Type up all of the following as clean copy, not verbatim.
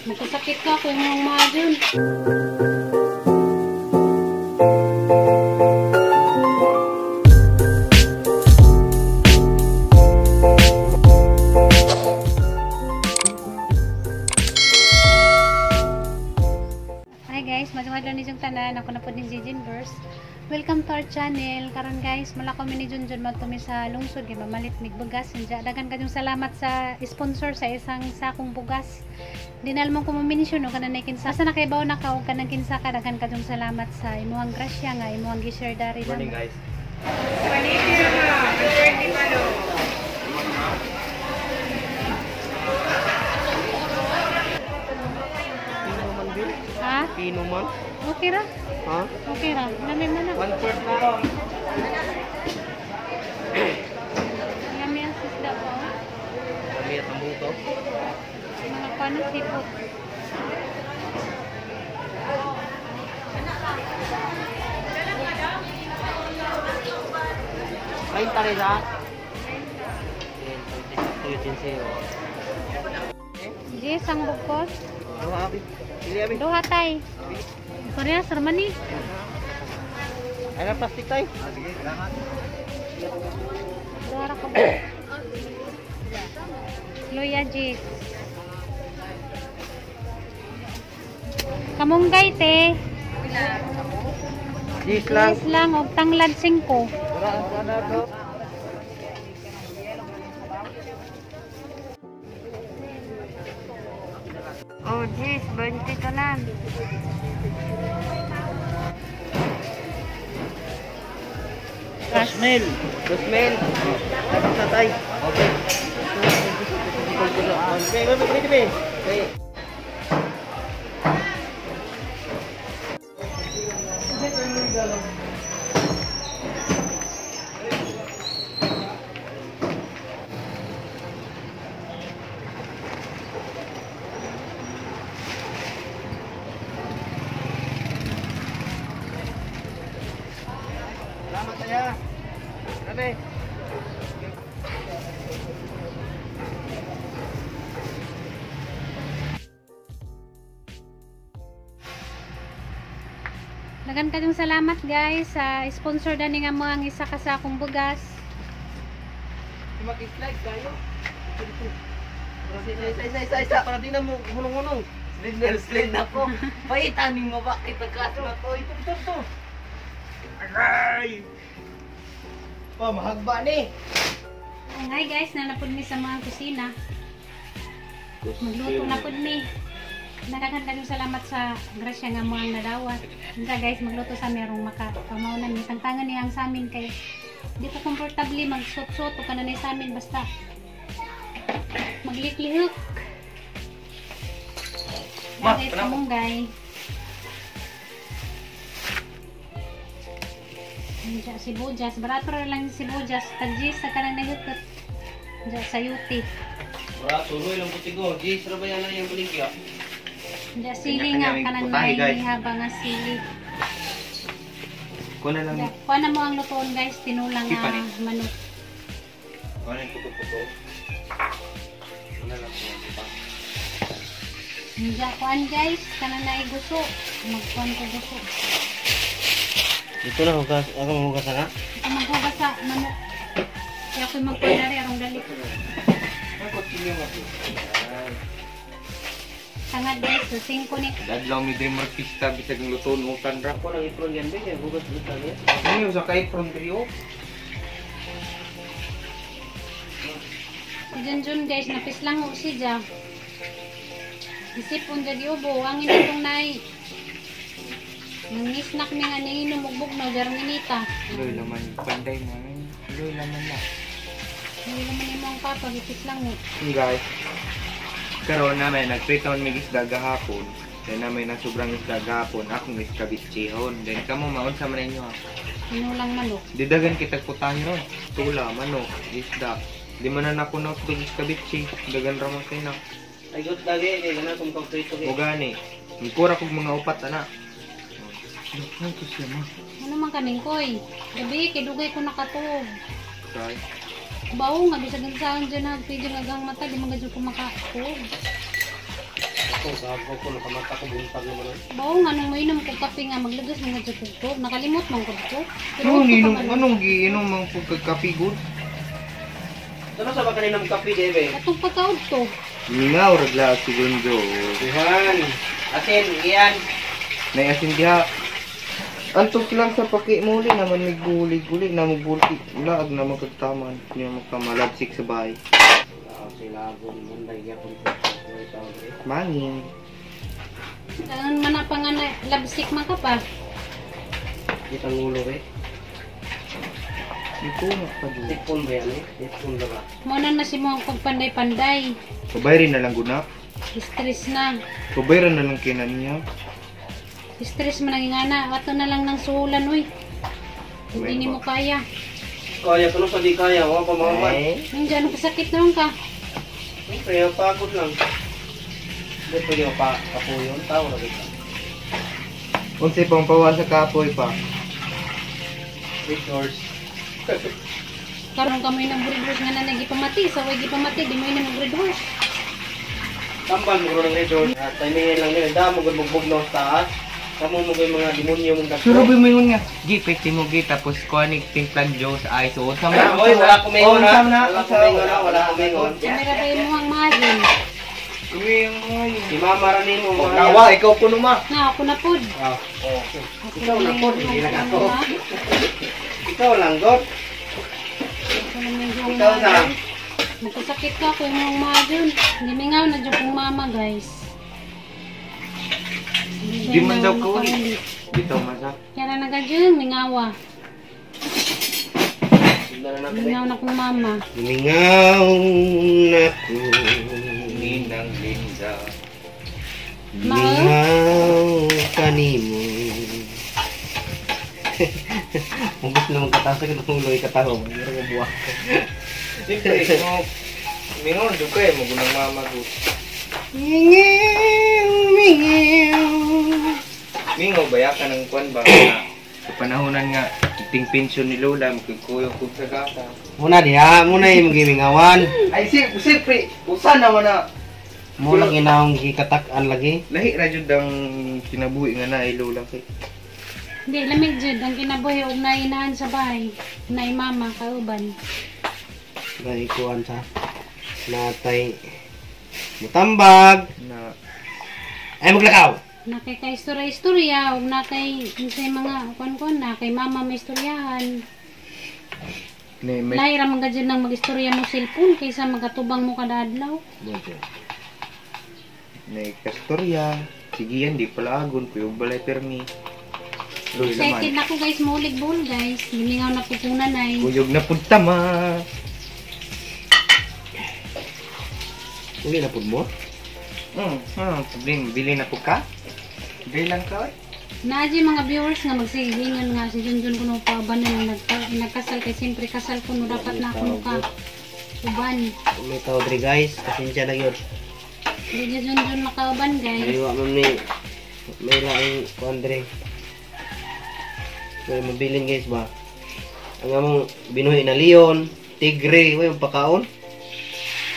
Magkasakit ka kung mga mahal. Hi guys, magandang ni Jung tanan. Ako na po ni Jinverse. Welcome to our channel. Karon guys, mula kami ni Junjun magtumi sa lungsod kay mamalit mig bugas. Unja dagan kayong salamat sa sponsor sa isang sakong bugas. Dinal mo ko mo-mention no kanang kinsa. Asa na kay baw na ka og kanang kinsa ka, dagan kayong salamat sa imuhang grasya nga imuhang gi-share dari Morning lang. Guys. Ha? Pino man? Okay ra? Ha? Okay ra. Lami man na. 1/4 na ron. Lami ang sisda ko. Kami at ang buto. Mga paano sipot. Kain tayo sa? Jis, ang bugkos. Duha abi. Pili abi. Duha tay. Korea sarmani. Ay na plastic tay. Sige, salamat. Duha ra ka. Luya Jis. Kamunggay te. Jis lang. Jis lang og tanglad 5. Wala ang na to. Oh, jeez, 20 tanan. Dosmil. Dosmil. Tapos na tay. Okay. Okay, okay, okay. Okay. Salamat saya. Kami. Dagan kayong salamat guys sa sponsor dani nga mga isa ka sakong bugas. Mag-slide tayo. Isa, isa, isa, isa, isa. Para di na mo hunong-hunong. Slide na, slide na ko. Paitanin mo bakit nagkaso na to. Ito, ito, ito. Aray! Pa, mahagba ni. Hi guys, nanapod mi sa mga kusina. Magluto na pod mi. Dagan kayong salamat sa grasya nga mga nadawat. Unsa guys, magluto sa merong maka pamaw na mi. Tangtangan niya ang sa amin kay di ko komportable magsuot-suot o kananay sa amin basta magliklihok. Ma, Guys, panako. kamunggay. Diya sibuyas, barato ra lang sibuyas, tagjis sa kanang nahutot. Diya sayuti. Wala, tuloy lang puti ko. Jis, ra ba yan na yung baligya? Diya sili nga Kanya-kanya kanang putahe, guys. haba nga sili. Kuna lang. Diya, kuha na mo ang lutoon guys, tinulang nga Sipa ni. manok. Kuna yung puto-puto. Kuna lang po, di ba? Diya kuan guys, kanang naiguso. Magkuan ko guso. Dito na hugas. Ako mahugas na? Ito maghugas sa manok. Kaya ako'y magkuan na rin, arong dali. Tangad guys, so 5 ni. Dadlaw mi diri markista bisag ang lutoon utan ra. Ako nang ipron yan, be. Kaya hugas dito niya. Ano sa kay ipron diri oh? Si Junjun guys, napislang ho si Ja. Isipon dyan giubo, ang initong nai. Nangisnak mi nga niinom og bugnaw, jarong inita. Loy laman panday mo. Loy laman na. Hindi naman imo ang papa, gipislang ho. Guys, karon na may nagprito man mig isda gahapon. Then na may nasubrang isda gahapon, akong iskabitsihon. Then kamo maunsa man inyo ha. Tinulang manok. Didagan kitag putahe ron. Tula, manok, isda. Di man na nako na og iskabitsi. Dagan ra man kay na. Ay, good lagi. Kaya gana kung pagprito. O gani. Mikura kog mga upat ana. Ay, ko siya ma. Ano man kaming koy? Gabi, kay dugay ko nakatuog. Kay. Bawo nga, bisag saan dyan nagpidyo nga gang mata, di man gadyo ko makatuog. Ako sa ako ko nakamata ko buntag naman. Bao nga nung mainom kog kape nga maglugos mga jud ko. Nakalimot man gud ko. Pero Anong udto pa inom, man. anong giinom mang pagkakape gud? Ano sa ba kanina mo kape debe? Atong pagkaudto. Mingaw ragla si Gunjo. Tuhan. Asin, iyan. Nay asin diha. Antok lang sa pakimuli naman may guli-guli na mabulti. Laag na magkagtaman. Hindi na magkamalabsik sa bahay. Sila akong munday gyapon ko. Mangin. Ang man pa nga na labsik man ka pa. Kitang ulo eh. Di ko makpadyo. Tipon ba yan eh? Tipon ba ba? Mo na na si mo ang pagpanday-panday. Pabayri na lang guna. Stress na. Pabayra na lang kinan niya. Stress man ang ingana. Ato na lang ng suhulan uy. Hindi nimo kaya. Kaya ko sa di kaya, wa pa mga man. Ay. Nandiyan ano kasakit naman ka. Kaya pagod lang. Hindi pwede pa kapuyon, tao na kita. Unsay pang pawa sa kapoy pa. Resource. Karon kamo ng bread horse nga na nagipamati. Sa way gipamati, di mo yun bread horse. Tambal mo ng resource. Timingin lang nila, damo gud bugbog sa taas. Kamo mo kay mga demonyo mong dagko. Suro ba mo nga? Gi, pwede mo gi, tapos kuha ni timplan Joe sa ice. O, sama na. Oy, wala ko mingon Oh, ha. sama na. Wala ko mingon ha, wala ko mingon. Kamera ba yung muhang mahal? Uwi ang mga yun. Si mama ra nimo mga. Nawa, ikaw ko numa. Na, ako na pod. Ah, oh. Ako Ikaw na pod, hindi lang ako. Ha? Ikaw lang, God. Ako na may buhang Ikaw na. mahal. Magkasakit ka ako yung mga mahal. Gimingaw na dyan kong mama, guys. Di man daw ko kauli. Dito, masa. Kaya na nagadyan, mingawa. Mingaw na kong mama. Mingaw na ko. Ninang Linda. Mingaw kanimo. Ang gusto naman katawa sa itong ulo katawa. Meron mo buwak. Siyempre, mo. Mingon, doon kayo, magunang mama ko. Mingaw, mingaw. Mingo, baya ka ng kwan ba? Sa panahonan nga, iting pensyon ni Lola, magkikuyo ko sa gata. Muna diha, muna yung gimingawan. Ay, siyempre, usan naman na. Muna ginawang gikatak-an lagi. Lahi ra jud ang kinabuhi nga na ay Lola kay. Hindi, lamig jud ang kinabuhi og nainahan sa bahay. Nay mama, kauban. Dahil kuan sa natay mutambag. Na Ay maglakaw. Na kay kay istorya-istorya, ug na kay unsay mga kuan-kuan na kay mama may istoryahan. may, may Lahi ra man gud nang magistorya mo cellphone kaysa magatubang mo kada adlaw. may kastorya. Sige yan, di pala agon. Kuyog balay permi. Luy Excited naman. na ko guys, maulig bull guys. Gimingaw na po kong nanay. Kuyog na pud tama. Uli na pud mo. Bili na po ka? Bili lang ka, oy. Naadyo mga viewers nga magsigingan nga si Junjun kuno pa banan nagkasal kay siyempre kasal kuno dapat na kuno ka uban. May tao diri guys, pasensya na gyud. Di Junjun makauban guys. Ay wa man ni may laing kuan diri. May mabilin guys ba. Ang among binuhi na leon, tigre, way pakaon.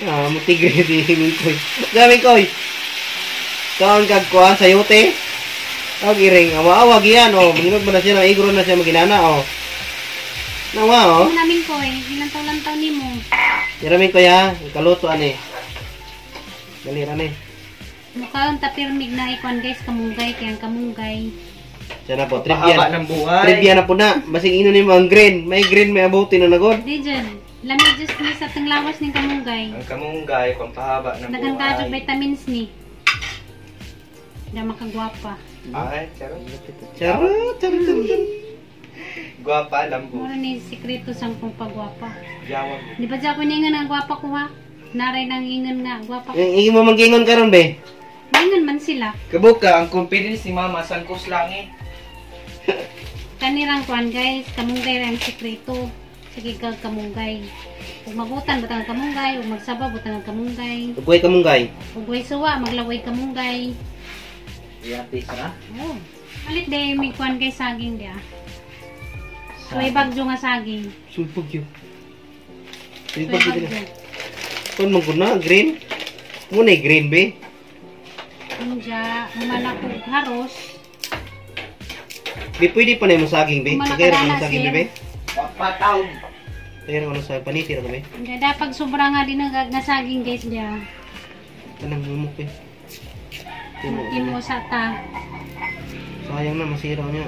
Ah, mo tigre di mingkoy. Dami koy. Kaon kag kuan sayote. Og iring awa-awa yan oh, manginod man na siya, igro na siya maginana oh. Nawa oh. Ano namin ko eh, ilang taon nimo. Iramin ko ya, kaluto ani. Dali ra ni. Mukhaon ta pirmig na ikuan guys, kamunggay kay ang kamunggay. Siya na po, trivia. Pahaba ng buhay. Trivia na po na. Basig ino nimo ang green. May green may abuti na nagod. Di jud, lami just ni sa tanglawas ning kamunggay. Ang kamunggay, pampahaba ng Daghang buhay. kadyo vitamins ni. Da makagwapa. Ay, charot. Charot, charot, charot. charot. Gwapa, lambo. Mura ni sikreto sang pagwapa. Jawag. Di ba dyan ako ningan nga gwapa ko ha? Naray nang ingan nga gwapa ko. Yung imo manggingon karon be. Maingon man sila. Kabuka, ang confidence ni Mama, sangkos lang eh. Kanirang kuan guys, kamunggay ra ang sikreto. Sige kag kamunggay. Ug magutan butang ang kamunggay, ug magsaba butang ang kamunggay. Ugoy kamunggay. Ug way suwa maglaway kamunggay. Yati sa. Oh. Palit day may kuan kay saging dia. May bagyo nga saging. Sulpog yun. May Sulpog yun. bagyo. Kon man na green. Mo na green be. Unja, humana ko haros. Bi pwede pa na yung saging, be. Humana Tagay ka ra ko na, ng saging, sir. bebe. Papataw. Tagay ra ko ng saging. Paniti ra kami. Unja, dapat sobra nga din ang nga saging guys diya. Tanang lumok eh. Timo. Timo sa ta. Sayang na, masira niya.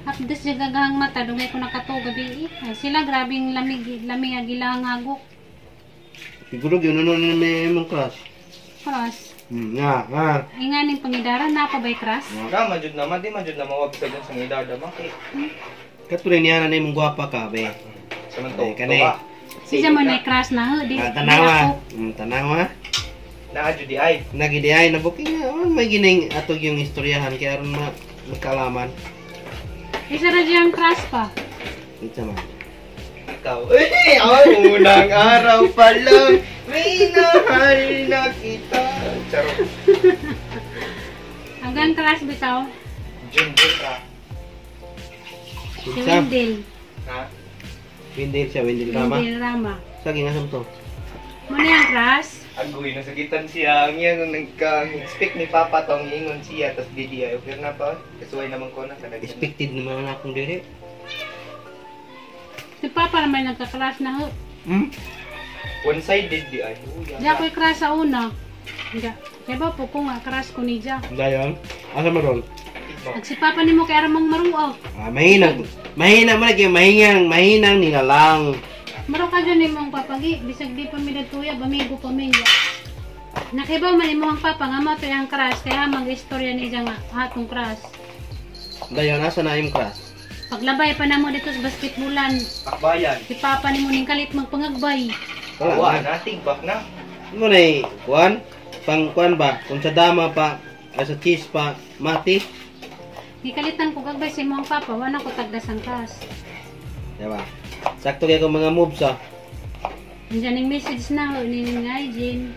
Hapdos siya gagahang mata, dungay ko nakatuo gabi eh. Ay, sila grabing lamig, lamig ang ilang hagok. Siguro yun ano na may imong crush. Cross. Nga, nga. Inganing pangidara na pa ba'y cross? Nga, man jud naman, di man jud na mawag sa dun sa edad ma kay. Katuloy niya na imong gwapa ka, be. Sa man to. Ay, kanay. Tuwa. Siya mo na cross na ho, di. Ah, di tanawa. ako. Tanawa. Naa jud di ay. Nagidi ay nabuking nga. Oh, may gining atog yung istoryahan kaya aron ma magkaalaman. Isa ra diyang cross pa. Ito man. Ikaw. Eh, ang unang araw pa lang, minahal na kita. Charot. Hanggang cross bitaw. Jun-jun ka. Si Sa Wendell. Ha? Windel siya, Windel Rama. Wendell Rama. Saging asam to. Muna yung cross. Agoy, nasakitan siya. Ang iyang nagka-speak ni Papa tong ingon siya, tas di ay okay na pa. Kasuway naman ko na kadaghan. Expected naman na akong dire. Si Papa naman nagka-cross na ho. Hmm? One-sided di ay. Uy, Di ako'y cross sa una. Hindi. Kaya ba po ko nga cross ko ni Ja. Dayon. Asa mo ron? Ag si Papa nimo kay aramang maruaw. Ah, mahina. Mahina man lagi, mahinang, mahinang nilalang. Maro ka dyan imong papagi, bisag di pa mi datuya, bamigo pa mi. Nakibaw man imong papa nga mo to ang crush kaya mag-istorya ni siya nga atong crush. Dayon asa na imong crush? Paglabay pa namo dito sa basketballan, Akbayan. si papa nimo ning kalit magpangagbay. Wala Wa na. na, tigbak na. Mo na eh, kuan, pang kuan ba? Kung sa dama pa, ay sa cheese pa, mati. Gikalitan ko gagbay sa imong papa, wala ko tagdas ang crush. Diba? Sakto kaya kong mga moves ah. Andiyan yung message na ho ni Jean.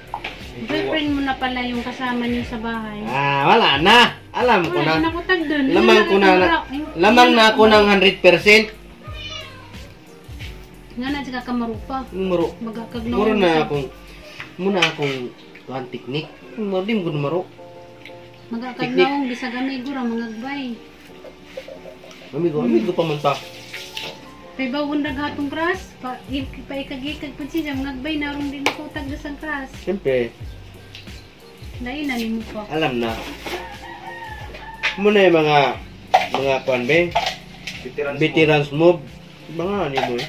Boyfriend mo na pala yung kasama niyo sa bahay. Ah, wala na. Alam ko Wala na. na ko tagdon. Lamang ko na, lamang na ako ng 100%. Nga na siya kamarupa. Muro. Magakagnaw. Muro na akong muna akong kuan teknik. Muro di mo gud maro. Magakagnaw bisag amigo ra mangagbay. Amigo, amigo pa man ta. Kay bawon dagatong crush, pa paikagikag pud siya mangagbay narong din ako tagdas ang crush. Siyempre, Dai na nimo pa. alam na. Muna yung mga kuan be, Veterans. veterans move. Mga ano mo eh.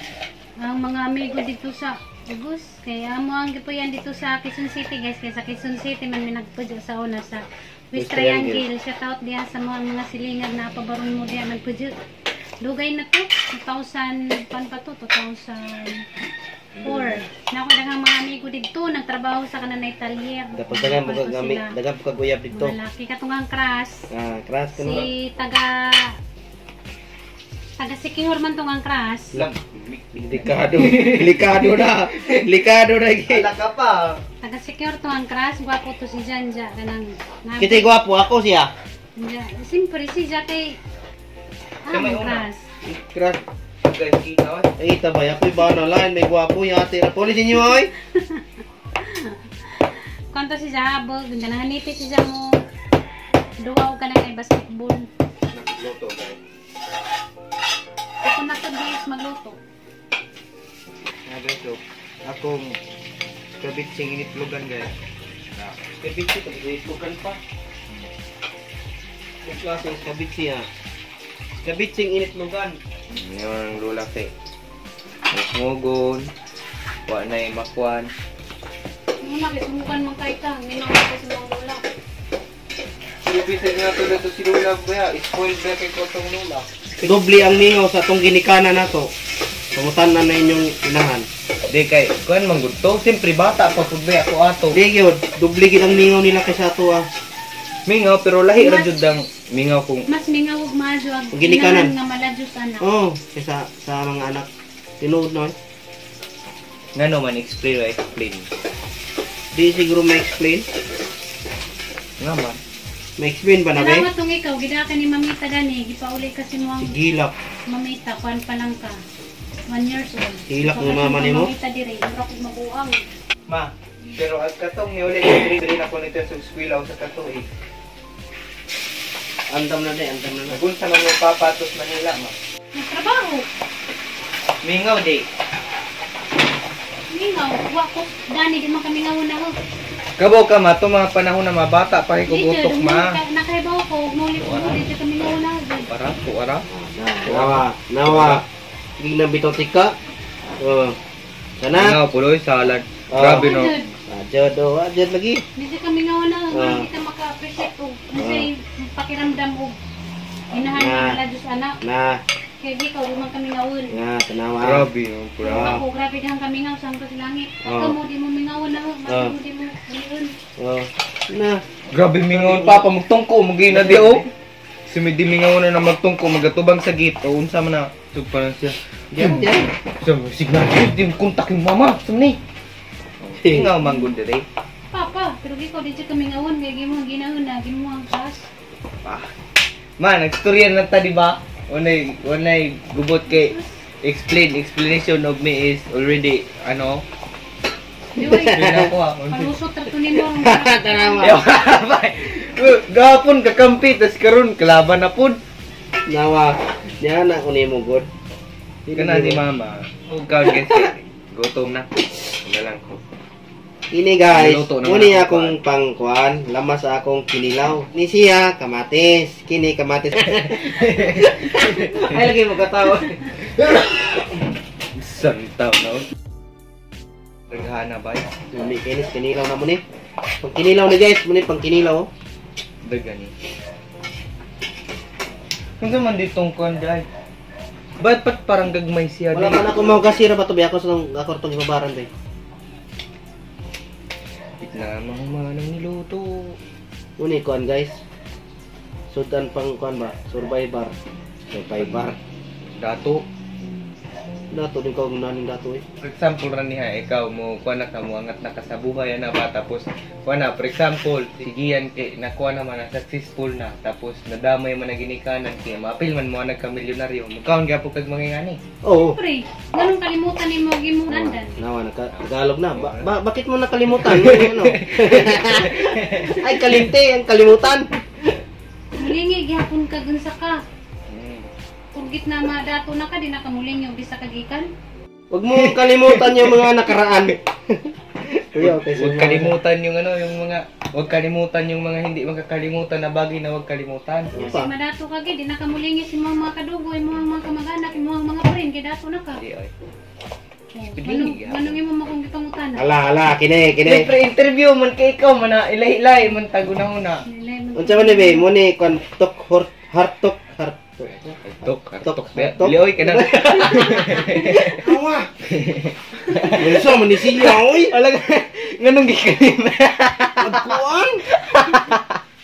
Ang mga amigo dito sa Ubus, kaya amo ang gipuyan dito sa Quezon City guys, kaya sa Quezon City man mi nagpudyo sa una sa West West Triangle. Triangle. Shout out diha sa mga silingag na pabaron mo diha nagpudyo. Dugay na to, 2000 pan pa to, 2004. Nako daghang mga amigo didto nagtrabaho sa kanang talyer. Dapat dagan mo Ako kag gami, sila. dagan po kag uyab dito. Mga laki katong ang crush. Ah, crush ko na. Si taga taga Sikihor man tong ang crush. Lam. Delikado. Delikado na. Delikado na. Gi. Ala ka pa. Taga Sikihor tong ang crush, gwapo to si Janja kanang na. Kita'y gwapo ako siya. Ja, siyempre si Ja kay Siya may ang una. crush. Crush. Guys, kita oy. Ay, tabay ako'y ba na line, may gwapo yate. Rapoli ninyo oy. Kwanto si Ja habog, ganahan nipis si Ja mo. Duwaw ka na kay basketball. Nagluto guys. Ako na to guys magluto. Nga guys, so, akong kabitsing initlogan guys. Kabitsi, kabitsi, pa. Yung klase is kabitsi ha. Kabitsing initlogan. Ngayon ang lula kay. Mugon. Wa na yung makwan. Muna kay sumukan man kay ka, minaw ka sa mga lula. Lupisan nga to na to si Lula ba? Spoiled ba kay Kotong Lula? Doble ang mingaw sa atong ginikana nato. Pangutan na na inyong inahan. Di kay, kuan man gud to. Siyempre bata pa pud ba ako ato. Di gyud, doble gid ang mingaw nila kaysa ato ah. Mingaw pero lahi ra jud ang mingaw kung Mas mingaw og maayo ang Ginikanan. inahan nga maladyos anak. Oh, kaysa sa mga anak. Tinuod na eh. ngano man explain ra explain. Di siguro ma-explain. Nga man. Ma-explain ba na be? Salamat tong ikaw, gidaka ni Mamita gani, gipauli kasi mo ang Si Gilak. Mamita, kuan pa lang ka. 1 years old. Hilak ng mama nimo? Mamita dire, mura kog mabuang. Ma, Pero ang katong niuli diri na ko nito sa eskwela sa katuig. Andam na day, andam na na. Nagunsa man mo papa tos Manila ma. Nagtrabaho. Mingaw di. Mingaw, wa ko gani di man kami ngaw na ho. Kabaw ka ma, to mga panahon na mabata pa kay kugutok ma. Nakaibaw ko, muli ko di kami ngaw na. Para, tuara. Nawa, nawa. Hindi na bitaw tika. Oh. Sana. Mingaw puloy salad. Oh. Grabe no. Adyo do, adyo lagi. Di kami ngaw na, Ah. hindi ka maka-appreciate og unsay pakiramdam og inahan Ah. na Diyos anak. Na, Kaya di ka man kami ngawon. na, tanawa. Grabe no, Pero pura. ako, grabe dihang kami ngaw sa sa langit. Ah. Ako mo di mo mingaw na ho, Ah. mo di mo amion. Oh. Na. Grabe mingaw papa magtungko magina di oh. Sumidi mingaw na na magtungko magatubang sa gate o unsa man na tugpa na siya. Diyan, diyan. So, signal di mo kontak yung mama. Sumni. Mingaw man gud dire. Papa, pero di ko di jud kami ngawon kay gimo ginahon na gimo ang kas. Ah. Ma, nagstorya na ta di ba? Unay gubot kay explanation of me is already ano. Di oy. Explain ako ah. Palusot ra to nimo. Tanawa. Gapon kakampi tas karon kalaban na pud. Nawa. Diyan na ko nimo god. Kana si mama. Ug kaon guys. Gutom na. Wala lang ko. Ini guys, Niluto naman muni ako, akong pangkuan, lamas akong kinilaw. Ni siya kamatis, kini kamatis. Ay lagi mo katawa. Santaw na. Daghana ba? Muni kinis kinilaw na muni. Pang kinilaw ni guys, muni pang kinilaw. Dagani. Kung sa man ditong kuan dai. Ba't pat parang gagmay siya Wala di? man ako mo kasira ba to be ako sa ako tong ibabaran be. Na mga nang niluto. Muni kuan guys. Sudan pang kuan ba? Survivor. Survivor. Dato. Dato din ko naning dato eh. For example ra niya ikaw mo kuan na ka mo angat na ka sa buhay ana ba tapos kuan na for example sigian kay nakuha naman na successful na tapos nadamay man na ginikanan kay maapil man mo nagka milyonaryo mukaon gyapon kag mangingani. Oo. Pre, nganong kalimutan nimo gimo nandan? Nawa naka Tagalog na. Bakit mo nakalimutan? Ano? Ay kalimte ang kalimutan. Mulingi gihapon ka gunsa ka. Purgit na madato na ka di na ka mulingi og bisa ka gikan. Huwag mo kalimutan yung mga nakaraan. Kuya, okay, Huwag kalimutan yung ano, yung mga huwag kalimutan yung mga hindi makakalimutan na bagay na huwag kalimutan. Kasi madato ka gid di na ka mulingi si mga kadugo, imong mga kamag-anak, imong mga friend kay dato na ka. Di ay. Manong imo makong gipangutana. Ala, ala, kini, kini. Siyempre interview man kay ikaw man na ilay-ilay man tagunahuna. Unsa man ni be? Mo ni kon tok heart heart tok heart. Tok, Tok, tok, tok. Lioy ka na. Awa. Unsa man ni siya oy? Wala ka. Nganong gikalimtan? Magkuan.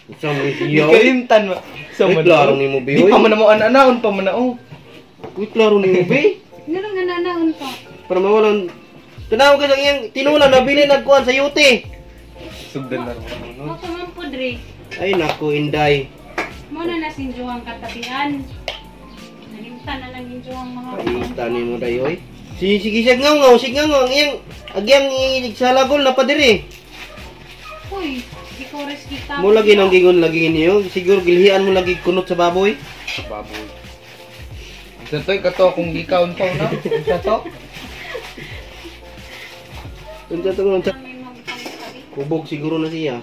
Unsa man ni siya oy? Gikalimtan mo. So Uy, man. klaro nimo be Di oy. pa man na mo anaon pa man na oh. Uy, klaro nimo be. Nganong nananaon pa? Para mawalan. Tanaw ka sa iyang tinula nabili nagkuan sa yute. Sugdan na Mo ro. pa man pudre. Ay nako inday. Mo na nasinjuang katabian. Nalimtan na lang injuang mga Paita nimo dayoy. Sige sige siya ngaw ngaw sige ngaw ang iyang agyang salagol na pa diri. Uy, di ko res kita. Mo lagi nang gingon lagi niyo. Siguro gilhian mo lagi kunot sa baboy. Baboy. Sa to'y kato akong gikaon pa na. Sa to? Unsa to unsa? May mga pangtabi. Kubog siguro na siya.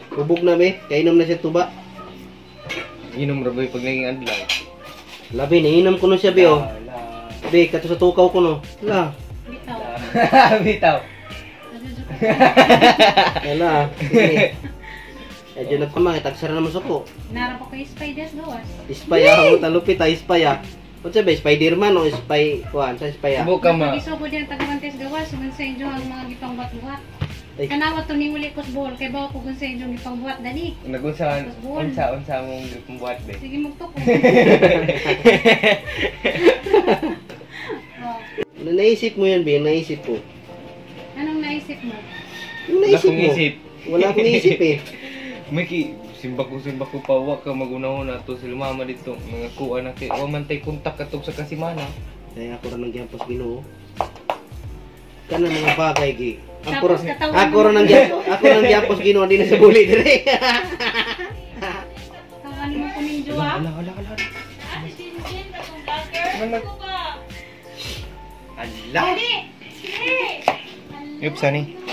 Kubog na be, kainom na siya tuba. Inom ra ba pag naging adlaw? Labi nainom ko no siya be oh. Be kato sa tukaw ko no. La. Bitaw. Bitaw. Ala. Sige. Medyo nagpamangit, tagsara naman suko. Nara pa ko spiders gawas. Spy ah, mo talupit ah, spy ah. Unsa ba Spider-Man o spy kuan sa spy ah? Subo ka ma. Isubo diyan tagabantes gawas ug sa inyo ang mga gipangbuhat-buhat. Ay. Kanawa to ni uli ko sa buhol kay bawo ko gun sa inyong gipangbuhat dani. Nagunsa unsa unsa mong gipambuhat be? Sige magtuko. Oh. Na naisip mo yan, be, naisip ko. Anong naisip mo? Yung Wala naisip akong mo. isip. Wala akong naisip eh. Miki, simba ko pa wa ka magunahon ato sila mama dito mga kuan na kay wa man tay kontak katong sa kasimana. Kaya ako rin ang gyampos Ginoo. Kanang mga bagay gi. Ako Tapos ra katawan ako ra mo. nang ako nang gihapos Ginoo di na sa buli dire. Tawan mo ko ning jowa. Ala, ala, ala. Ala. Yup, sani.